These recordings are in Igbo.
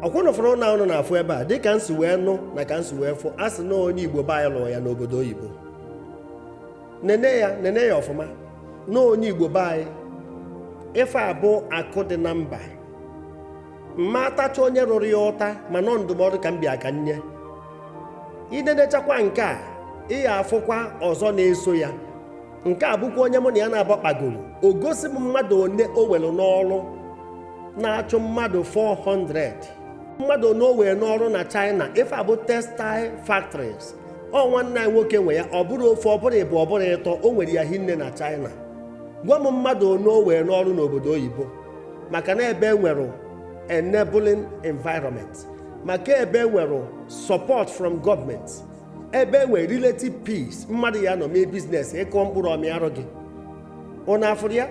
Ọkwụnụ fụrụ na ụnụ na-afụ ebe a, dịka nsi wee nụ na ka nsi wee fụ, a sị na onye Igbo be anyị lụrụ ya n'obodo oyibo. Nene ya, nene ya ọfụma, na onye Igbo be anyị. Ife a bụ akụ dị na mba. Mma atacha onye rụrụ ya ụta, mana ọ ndụmọdụ ka m bịa ka nye. Inenechakwa nke a, ị ya afụkwa ọzọ na-eso ya. Nke a bụkwa onye mụ na ya na-abọ kpagoro. O gosi m mmadụ one o were n'ọrụ, na-achụ mmadụ 400, mmadụ one o were n'ọrụ na China. Ife a bụ textile factories. Ọ nwanne anyị nwoke nwe ya. Ọ bụrụ ofe, ọ bụrụ ịbụ, ọ bụrụ ịtọ, o nwere ya hinne na China. Gwa m mmadụ one o were n'ọrụ n'obodo oyibo, maka na ebe nwere enabling environment, maka ebe nwere support from gọọmenti, ebe nwere relative peace, mmadụ ya nọ mee business, ịkọ mkpụrụ ọmị arụ gị. Ụnụ afụrụ ya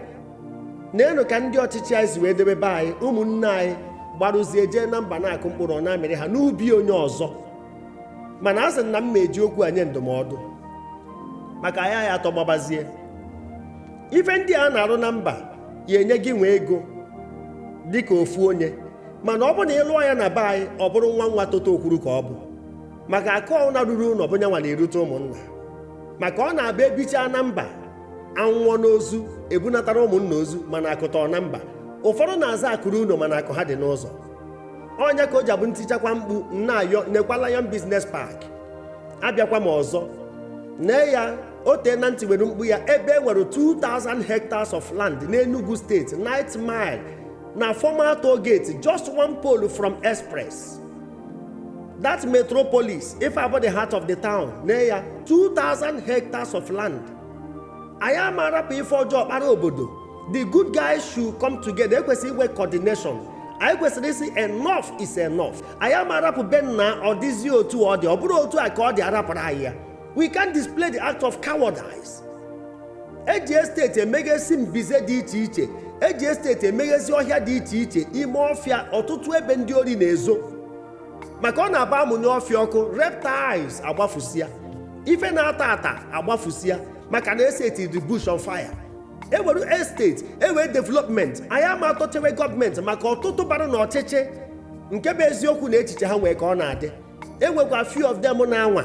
na-enu ka ndị ọchịchị anyị si wee debe be anyị. Ụmụnne anyị gbarụzie jee na mba na-akụ mkpụrụ, ọ na-amịrị ha n'ubi onye ọzọ. Mana a sị na m ma eji okwu a nye ndụmọdụ, maka anyị anyị atọ gbabazie ife ndị a na-arụ na mba ya enye gị nwee ego dịka ofu onye. Mana ọ bụrụ na ị lụọ ya na be anyị, ọ bụrụ nwa nwa toto okwuru ka ọ bụ, maka akụ ọna ruru ụlọ bụ nyanwa na-erute ụmụnna, maka ọ na-abịa ebichaa na mba, anwụọ n'ozu, ebunatara ụmụnna ozu. Mana akụtọ na mba, ụfọdụ na-aza akụrụ ụlọ, mana akụ ha dị n'ụzọ. Ọnya ka o ji abụ ntichakwa mkpu nna-ayọ. Nekwa Lion Business Park. Abịakwa m ọzọ, nee ya. O tee na ntị were mkpu ya. Ebe e nwere 2000 hectares of land n'Enugu Steeti, 9th Mile na former toll gate, just one pole from express, that metropolis, if about the heart of the town. Nee ya, 2000 hectares of land. Anyị amarapụ ife ọjọọ kpara obodo. The good guys should come together. Ekwesịrị inwe coordination. Anyị kwesịrị isi enough is enough. Anyị amarapụ be nna ọ dịzi otu ọ dị. Ọ bụrụ otu a ka ọ dị, arapụrụ anyị ya. We can display the act of cowardice. Eji estate emeghesi mbize dị iche iche, eji estate emeghesi ọhịa dị iche iche, ime ọfịa, ọtụtụ ebe ndị ori na-ezo, maka ọ na-aba amụnye ọfịa ọkụ, reptiles agbafusịa, ife na-ata ata agbafusịa, maka na estate the bush on fire. Ewere estate ewere development. Anyị ama atọchewe gọọmenti, maka ọtụtụ bara n'ọchịchị, nke bụ eziokwu na echiche ha nwee ka ọ na-adị. Enwekwa few of them na-anwa,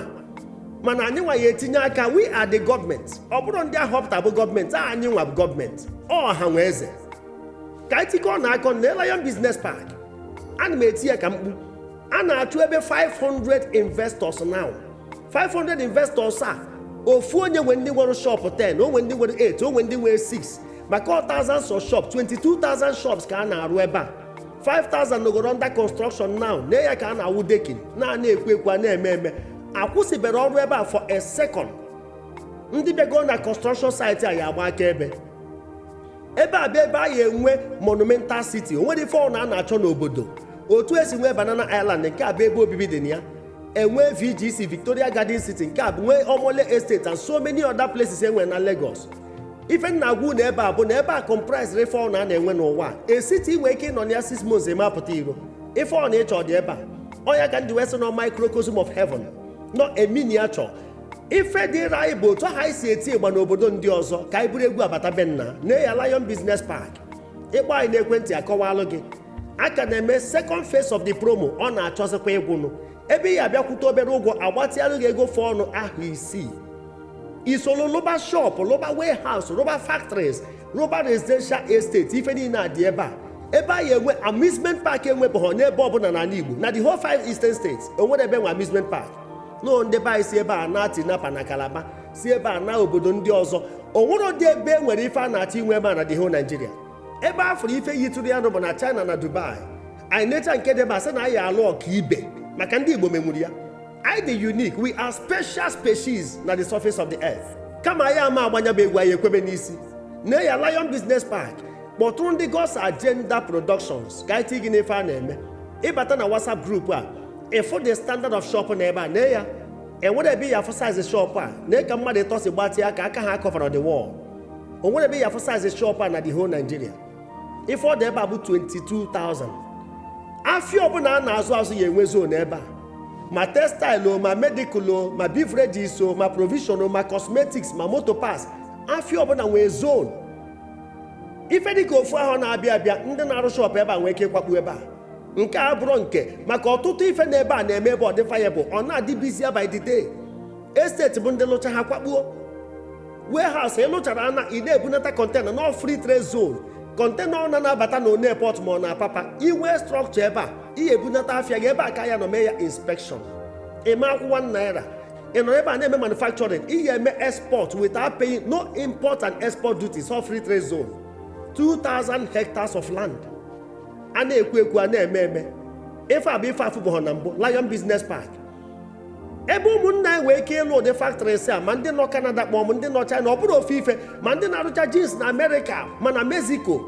mana anyị nwa ya etinye aka. We are the government. Ọ bụrụ ndị ahọpụta bụ gọọmenti a, anyị nwa bụ gọọmenti ọha nwe eze. Ka anyị tikọọ na akọ na Lion Business Park. Ana m eti ya ka mkpu. A na-achụ ebe 500 investors now. 500 investors a, ofu onye nwe ndị nwere shop 10, onwe ndị nwere 8, onwe ndị nwere 6, maka ọ thousands of shops, 22,000 shops ka a na-arụ ebe a. 5,000 nọgoro under construction now. Na ya ka a na-awụ decking, na-ana ekwu ekwu, a na-eme eme. Akwụsịbere ọrụ ebe a for a second. Ndị bịago na construction site a ya agba aka ebe. Ebe a bụ ebe a ya enwe monumental city. O nwere ife ọ na a na-achọ n'obodo, otu esi nwee Banana Island, nke a bụ ebe obibi dị na ya. Enwe VGC, Victoria Garden City, nke a bụ nwee Omole Estate and so many other places enwe na Lagos. Ife nna agwa na ebe a bụ na ebe a comprise ife ọ na a na-enwe n'ụwa. A city nwee ike ịnọ na ya 6 months eme apụta iro. Ife ọ na ịchọ dị ebe a. Ọnya ka ndị wee sị nọ microcosm of heaven, nọ a miniature. Ife dịrị anyị bụ otu aha anyị si eti ịgba n'obodo ndị ọzọ, ka anyị buru egwu abata be nna. Na ya Lion Business Park, ịkpọ anyị n'ekwentị, akọwalụ gị. A ka na-eme second phase of the promo. Ọ na-achọzikwa ịgwụnụ. Ebe ị abịakwute obere ụgwọ, agbatịalụ gị ego fọ ọnụ ahụ 6, isolu lụba shop, lụba warehouse, lụba factories, lụba residential estate. Ife niile a dị ebe a. Ebe a ya enwe amusement park enwebụghị n'ebe ọbụla n'ala Igbo. Na the whole five eastern states, onwere ebe nwe amusement park nọ. Ndị be anyị si ebe a na Tinapa na Calabar, si ebe a na obodo ndị ọzọ. Onwere ụdị ebe e nwere ife a na-achọ inwe ebe a na the whole Nigeria. Ebe a fụrụ ife yitụrụ ya nụ bụ na China na Dubai. Anyị necha nke dị ebe a, sị na anyị alụ ọka ibe, maka ndị Igbo menwuru ya. Anyị dị unique. We are special species na the surface of the earth. Kama anyị ama agbanya bụ egwu, anyị ekwebe n'isi na ya Lion Business Park. Kpọtụrụ ndị God's Agenda Productions ka anyị tii gị n'ife a na-eme. Ịbata na WhatsApp group a, ịfụ the standard of shop na ebe a. Nee ya, enwere ebe ya afụ size shop a. Nee ka mmadụ ịtọ si gbatịa aka, aka ha cover the wall. O nwere ebe ya afụ size shop a na the whole Nigeria. Ife ọ dị ebe a bụ 22,000. Afịa ọbụla a na-azụ azụ ya enwe zone ebe a, ma textile o, ma medical o, ma beverages o, ma provision o, ma cosmetics, ma motor parts. Afịa ọbụla nwee zone. Ife dịka ofu ahụ na-abịa abịa, ndị na-arụ shop ebe a nwee ike ịkwakpu ebe a. Nke a bụrụ nke maka ọtụtụ ife na ebe a na-eme ebe ọ dị viable, ọ na-adị busier by the day. Estate bụ ndị lụcha ha kwakpuo. Warehouse ịlụchara ana, ị na-ebunata container na free trade zone. Container ọ na-anabata na Onne Port ma ọ na Apapa, inwe structure ebe a, ị ebunata afịa gị ebe a ka ya nọ mee ya inspection, ịma akwụkwọ ₦1. Ị nọrọ ebe a na-eme manufacturing, ị ga-eme export without paying no import and export duties. All free trade zone, 2000 hectares of land. A na-ekwu ekwu, a na-eme eme. Ife a bụ ife afụbụghọ na mbụ. Lion Business Park, ebe ụmụnna anyị nwee ike ịlụ ụdị factories a, ma ndị nọ Canada kpọm, ndị nọ China, ọ bụrụ ofe ife, ma ndị na-arụcha jeans na Amerịka, ma na Mexico.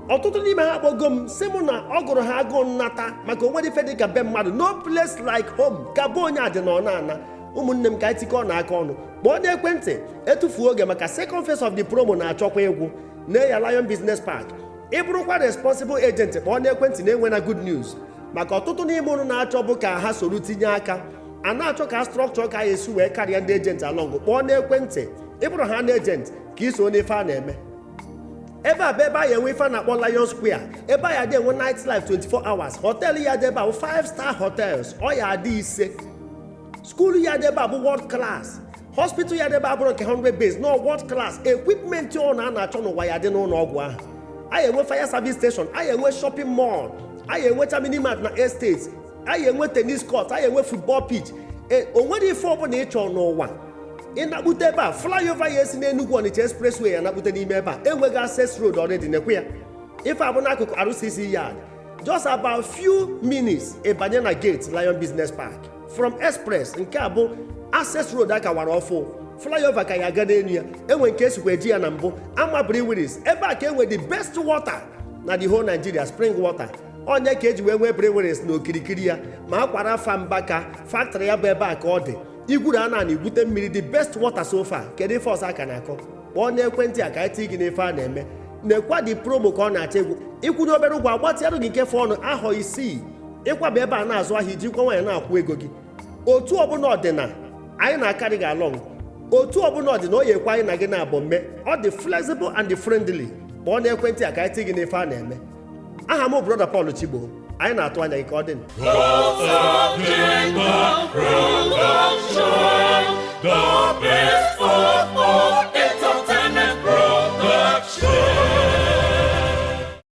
Ọtụtụ n'ime ha kpọgo m, sị m na ọ gụrụ ha agụụ nnata, maka onwere ife dị ka be mmadụ, no place like home. Ka bụ onye adị na ọ na-ana. Ụmụnne m, ka anyị tikọọ na aka ọnụ. Kpọọ n'ekwentị, etufuo oge, maka second phase of the promo na-achọkwa egwu na ya. Lion Business Park, ị bụrụkwa responsible agent, kpọọ n'ekwentị na-enwe na good news, maka ọtụtụ n'ime ụnụ na-achọ bụ ka ha soro tinye aka, a na-achọ ka structure ka ya esi wee karịa ndị agent along. Kpọọ n'ekwentị, ị bụrụ ha na agent, ka iso n'ife a na-eme ebe a bụ ebe a ya enwe ife a na-akpọ Lion Square. Ebe a ya dị enwe night life 24 hours. Hotel ya dị ebe a bụ 5 star hotels, ọ ya adị ise. School ya dị ebe a bụ world class. Hospital ya dị ebe a bụrụ nke 100 base, no, world class equipment ọ na a na-achọ n'ụwa ya dị n'ụlọ ọgwụ ahụ. Anyị enwe fire service station, anyị enwe shopping mall, anyị enwecha minimart na estate, anyị enwe tennis court, anyị enwe football pitch. E o nwere ife ọbụla ị chọrọ n'ụwa ịnakpute ebe a. Flyover ya esi n'Enugu Onitsha Expressway ya nakpute n'ime ebe a. Enweghị access road already. Nekwe ya, ife abụ n'akụkụ RCC yard, just about few minutes ịbanye na gate Lion Business Park from express. Nke a bụ access road a kawara ọfụ, flyover ka ya aga n'elu ya. Enwe nke esikwa eji ya na mbụ ama breweries. Ebe a ka enwe the best water na the whole Nigeria, spring water. Onye ka eji wee nwee breweries na okirikiri ya, ma akwara afa mbaka factory ya bụ ebe a ka ọ dị. Igwuru a na igwute mmiri, the best water so far. Kedu ife ọzọ aka na-akọ? Kpọọ n'ekwentị a ka anyị tii gị n'ife a na-eme. Na-ekwa dị promo ka ọ na-achọ egwu ịkwụnye obere ụgwọ, agbatịarụ gị nke fọ ọnụ ahọ 6, ịkwaba ebe a na-azụ ahịa, ijikwa nwaanyị na-akwụ ego gị. Otu ọbụla ọdịna anyị na-akarị gị along, otu ọbụla ọdịna o yekwa anyị na gị na-abụ mme. Ọ dị flexible and friendly. Kpọọ n'ekwentị a ka anyị tii gị n'ife a na-eme. Aha m, Brother Paul Chigbo. Anyị na-atụ anya gị ka ọ dị.